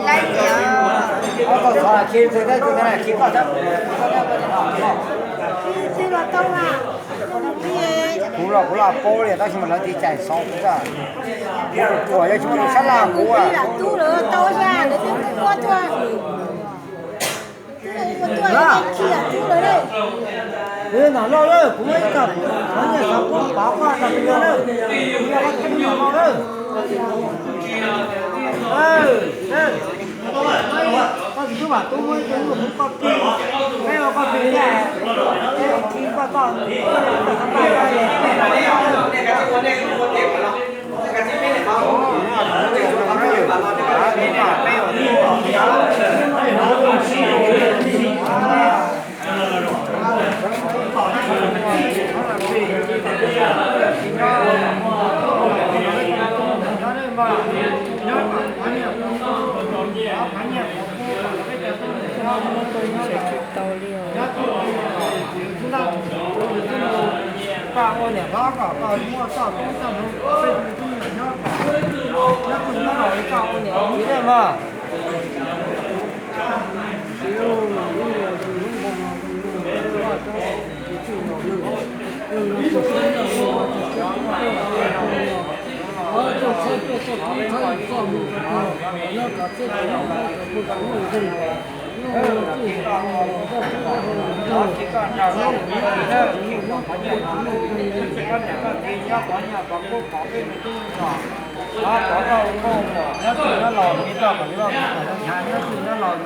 Laib tias, koj txhob khi, khi koj, kuv los kuv los paub li tab sis mas lawv tiv cais xov kuv, kuv ruam yog tsis muaj neeg sab laj kuv. Kuv yog nam loj lawm, kuv muaj ib tag qhov nyiaj xav pub pov koj tag kuv yog lawm, kuv yog koj tus nam loj lawm. Koj tus tub Vam Tub muaj ib tug nyuj hmoob koj plig, peb ua koj plig thiab, peb khi koj toj. Tsis tau li os.